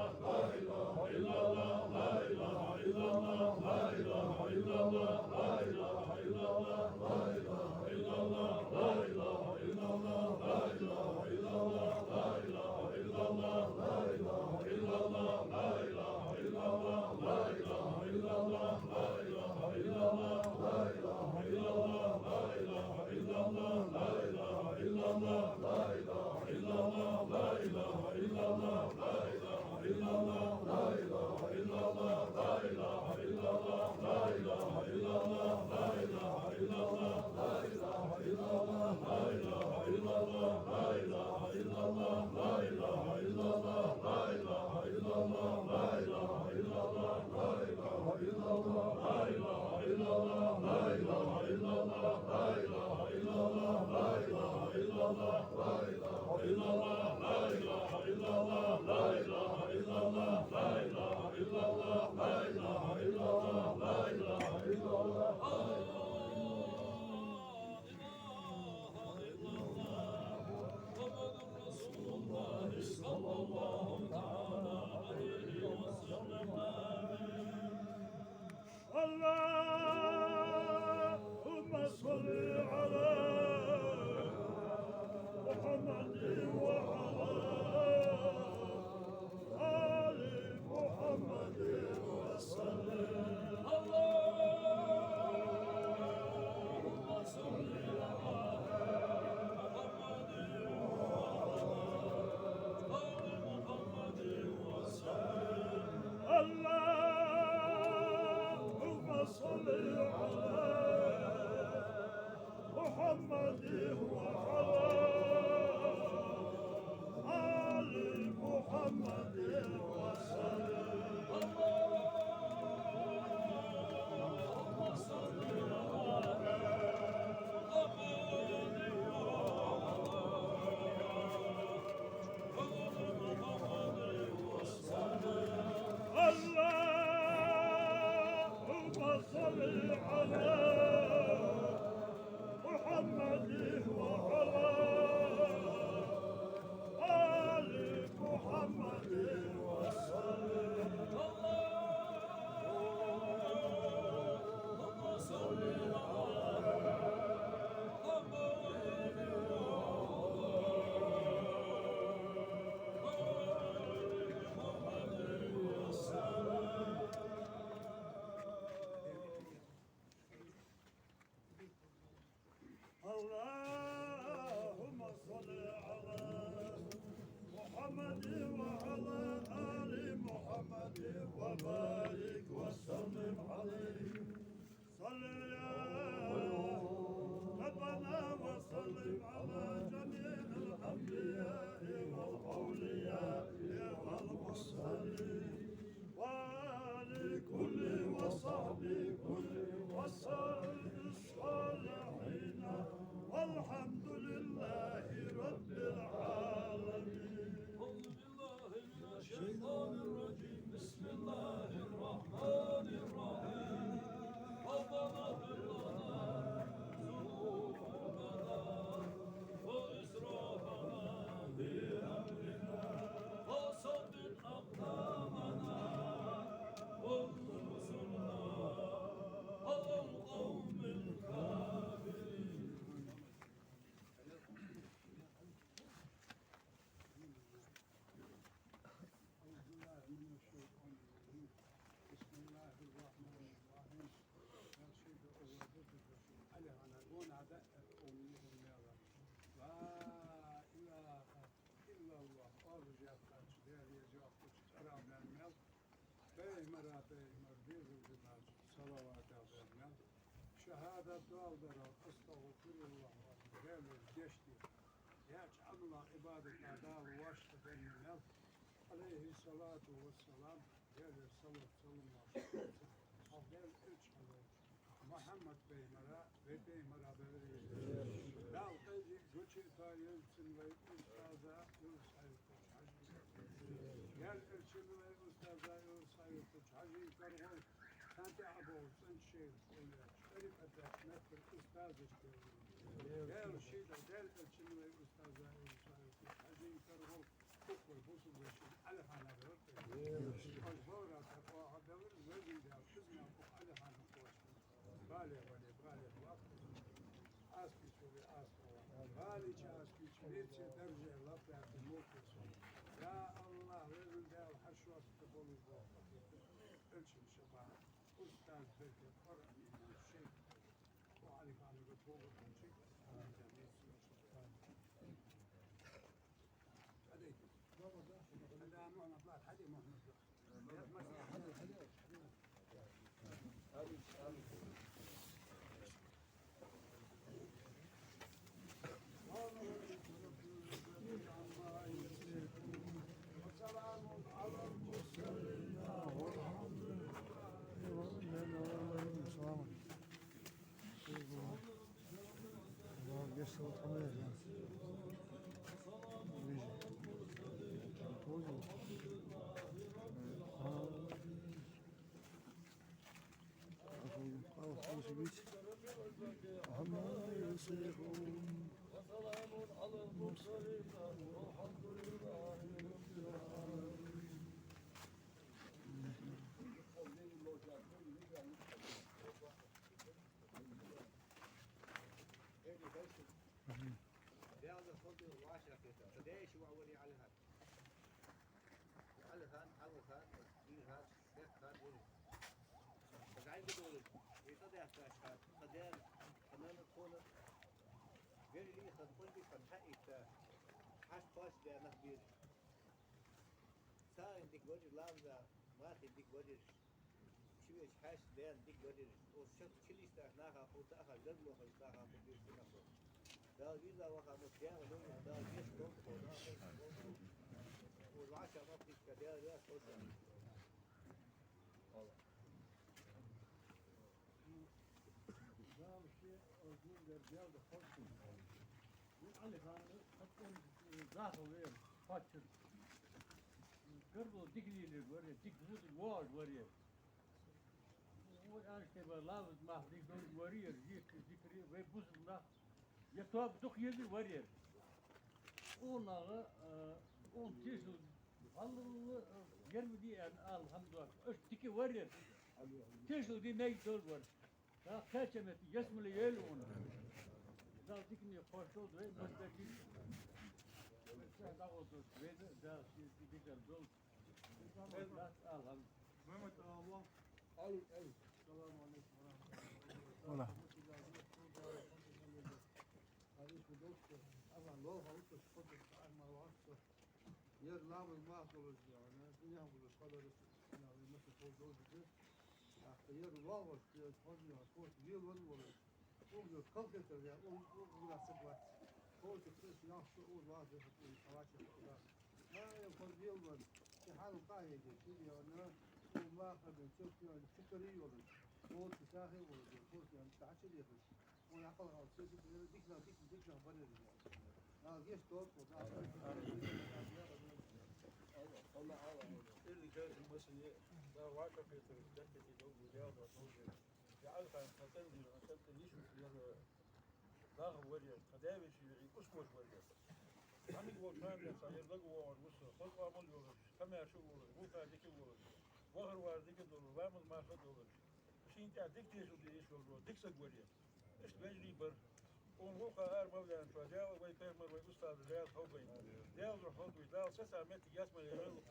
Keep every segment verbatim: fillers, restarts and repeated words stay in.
اللهم صل على محمد وعلى آل محمد وسلم. اللهم صل على محمد وعلى آل محمد وسلم. اللهم صل على محمد وعلى آل محمد وسلم. اللهم صل على محمد وعلى آل محمد وسلم. اللهم صل على محمد وعلى آل محمد وسلم. اللهم صل على محمد وعلى آل محمد وسلم. اللهم صل على محمد وعلى آل محمد وبارك وسلم عليه. صل يا ربنا وسلم على جميع الأنبياء والأولياء والمرسلين. وآل كل وصحبه كل وسائر الصالحين. والحمد لله رب العالمين. أعوذ بالله من الشيطان الرجيم. بسم الله الرحمن الرحيم. ربنا اغفر لنا ذنوبنا وإسرافنا في أمرنا وثبت أقدامنا وانصرنا على القوم الكافرين. أعوذ بالله من الشيطان الرجيم. بسم الله الرحمن الرحيم. Шийга Аллахӏа духьа, Аллахӏа гонахьа да, къовмий уммела. لا إله إلا الله. Аллахӏ жаккхача, Даьла еза йоаккхача, цӀерах баьнна мел. Пайхамара, пайхамара безам баьча, салаватах баьнна мел. Шахӏадат доаладарах, أستغفر الله, Даьлагара гешт де. Яьча Ӏамалах, Ӏибадатах Дала воашта баьнна мел. عليه الصلاة والسلام, Даьлагара салот-салам лоархӀа хьа Даьла элча хьалха. Мухьаммад пайхамара, вай пайхамара бевлла. Дала къайле гуча а тоаелла цунна вай устаза Юнус-Хьажий Кочхьажий. Даьла элчанна вай устаза Юнус-Хьажий Кочхьажий карагӀолла, царна тӀехьа бовла цӀенча шайхаш, тӀарикъатаца меттала устазаш бевлла. Даьла шийла, Даьла элчанна вай устаза Юнус-Хьажий Кочхьажий карагӀолла, укх вай бусалба вешийна Ӏалихьана бевлла. Бале вале, бале вале. Аспичу ве аспо. Бале ча аспичу ве, дарже лапяти мукусу. Я АллахӀ, везан Даьла, хьашт шоста болуш бола. Элчан шафаӀат. Устаз беркат, Къуръан иман, шейх. Ва алейкум ассалам, ва алейкум ассалам. Даьла фу ду вӀашагӀкхетар? Даьша ваӀ вари Ӏалихан. Ӏалихан, Ӏалихан, Ӏалихан, Бекхан вари. Ӏайга долаш, из тӀадаьхкача хана, тха даьна, тха нанна, тхона, вежарий хинна, къонгий хинна хьаитта, хьашт-кхоачаш даь нах бера. СагӀийна дика варий, ламаза, мархийна дика варий. Ши веший хьаьший даьна дика варий. Оцу шаккхе чулийстача наха хул, тахан гаргало хилча наха хул, дийша нах. Дала веза ваха, ма Даьла ловра, Дала веза долда, Дала веза долда. Оцу вӀашагӀ ма пхийтта, Даьла веза долда. Дала ше, оцу дин дар Даьла да хоза. Ву Ӏалихан, хатӀун, захал вер, паччахь. Гаргало дика лелаеш варий, дика вузаш воагӀаш варий. Вай аьлча тӀе бара, ламаз мах дика долаш варий, зикр, зикри, вай бусалба нах, я тоба дукха езар варий. Укханга, э, укхун тешал, валлахӀи, э, ер ма дий аьнна ала хӀама доацаш, иштта дика варий. Тешал де мегаш долаш вар. Дала кхаьча метте ялсмале йойла укхунна. Дала дикане кхоачаш долда вай, массадараш. Ша дӀагӀоргдолаш веза, Дала ший дикар долда. Ала хӀама. Мухьаммад, алло. Алло, алло. Салам алейкум ва рахматуллахи ва баракатуху. Ва алейкум ассалам. Алейкум долча, Аллахь лоха лутташ, кхоачаш, Аллахь мара вахча. Ер ламаз мах долаш, яна, дуьнен болаш, хабараш, яна, масса хол долаш да. Ахта ер лоалгӀаш, ер хоза, яна, кхоачаш велавенна волаш. Укхаза кхалхетар, яна, укх, укх, укх гуна саг вац. Кхоачаш хьалха ялх шу укхаза вац, яна, хьалха вац, яна. Ай, хоза велавенна. Ший хьал къахьега, ший, яна, укх махана, цо, яна, чукари йолаш. Кхоачаш сахе волаш, кхоачаш, яна, тӀача дехаш. Вай Ӏакъал гӀалат, цо дика, дика нах, дика, дика нах барий. Дала гешт долда, Дала. Амин. Аллахь, Аллахь, Аллахь. Эрдиг гӀайрат масане, Дала вӀашагӀкхетар, беркате долда, Даьла дош долда. Я Ӏалихан, тха цӀен дийр, тха цӀен йиша яр, дагӀа варий, тха даь-веший виӀий, ускош варий. Цхьанне волча хана денз цхьа ер лага воагӀаш ва со, хоза Ӏамал йолаш, комаьрша волаш, гӀулакха дика волаш, вахар-вар дика долаш, ламаз-марха долаш. Шийна тӀехьа дика тешал де йиш йолаш, дика саг варий. Иштта вежарий бар. Укхун гӀулакха ара ма ваьнначоа, Даьла вай пайхамар, вай устаз раьза хилда вайна. Даьла духьа хилда вай. Дала сацача метте ялсмале йойла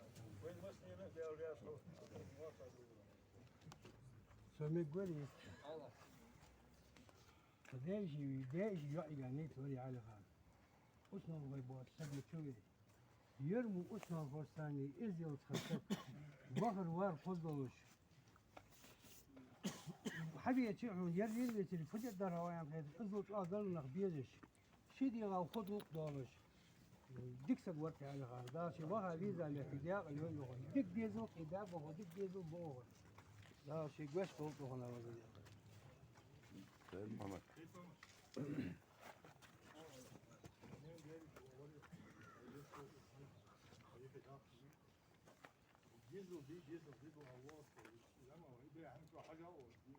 вайна массанена а, Даьла раьза хилва. Со мегаш вар из. Даьша, даьша йоӀига нийслу вай Ӏалихан. Уснал вай боацаш саг ма вий. Ер мо уснал хӀостаний, эздел ца хилча, вахар-вар хоза долаш. Хьавеча хьона, ер лелавецаре фу де дар хьо аьнна хеташ, иззал чӀоагӀа галнах безаш, ший дегӀал хоза гӀулакх долаш. Дика саг вар тха Ӏалихан, Дала ший ваха веза метте даькъала йойла укхун. Дика дезал кхийда боху, дика дезал боху. Дала ший гешт долда укхунна, ваза. Хьаьж Мухьаммад. Дезал ди, дезал ди, бу Аллахь, зама, ибе хӀанз хьажа,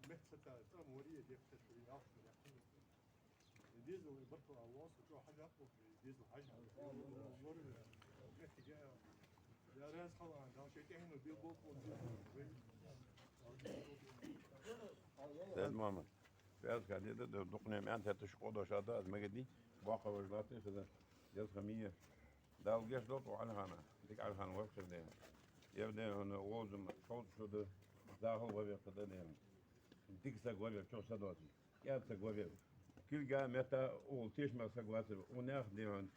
метта цӀа варий, дехтар ялх метр. Дезал баркал Аллахь, чӀоагӀа хьажа, дезал хьажа. Вар, метте, я раз хала, Дала шайтӀа хьона бил бо. Хьаьж Мухьаммад. Веза кадеда, да, дукха нема ан теташ къодош ада, аз магади, бакъа важ латте хаза, еза хами. Дала геш долда Ӏалихана, дика Ӏалихана вар хир дена. Ер дена хьона возум, шовзткъа шу да, дахал вар хир да дена. Дика саг вар, чо са доаци. КӀаьда саг вар. Кулга метта ул тешма саг вацар, у нах дена.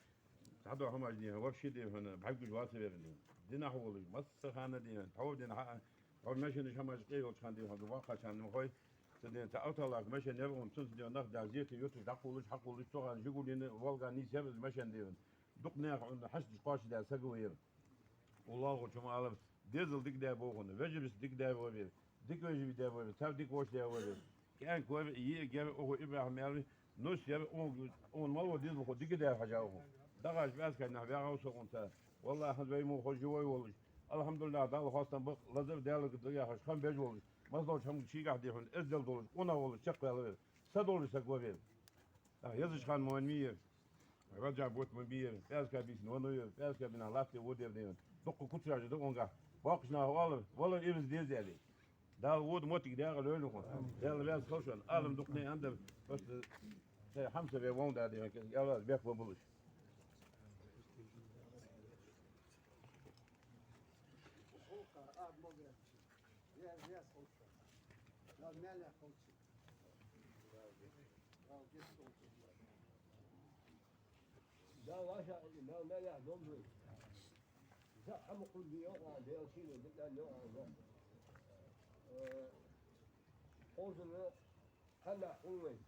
Цхьадола хӀамаш дийхьа, вообще дийхьа, бӀаргагуш вац вер дийхьа. Динахьа волаш, масса хана дийхьа, тхьовра дийхьа, хьа, хьо машинаш хӀамаш къелача хана дийхьа, ваккхача хана ма хой, ца дийхьа, ца автолак машин яр, он цунца дийхьа, нах да, зерте юташ, дӀакхувлаш, хьакхувлаш, цу хана Жигулина, Волга нийсъяр из машин дийхьа. Дукха наха, он хьашташ кхоачаш да саг вар. Уллалгӏачо ма алар, дезал дика даь бохуна, вежарас дика даь вовер, дика вежарий даь вовер, цар дика вош даь вовер. КӀаьнк вар, йиӀиг яр, уху ИбрахӀим яр, нус яр, ун, ун мало дезалхо дика даь хьажа уху. Дагаш баьскай нах вягӀав со унца. Валлахьи, хӀанз вай мухо живой волаш. Алхьамдулиллахь, Далла хоастам бакъ, лазар Даьлага дагахьаш, хам беш волаш. Маслоч хӀамга шийгахь дихьун, эздел долаш, къуна волаш, чакхваьлла вер. Са долаш саг вовер. Ах, езача хана ма ван мийер. Раджаб вот ма бийер. Пяска бийсан ван уйер. Пяска бина латте водер ден. Дукха куцража да онгахь. Боккхаш наха оалар, валар ираз деза аьле. Дала вода моттиг дегӀа лойлуху. Дала вяз халшан. Алам дукха не андар. Просто тхай хьамса ве вон да ден. Ялаз бек ва булуш. Вяз, вяз халшан. Дала меле халшан. Да, ваша, да, да, да, дом. За хьама кхувргда йоах, Даьла сийдола дика йоах, да. Э, хоза хьанна хьувлай.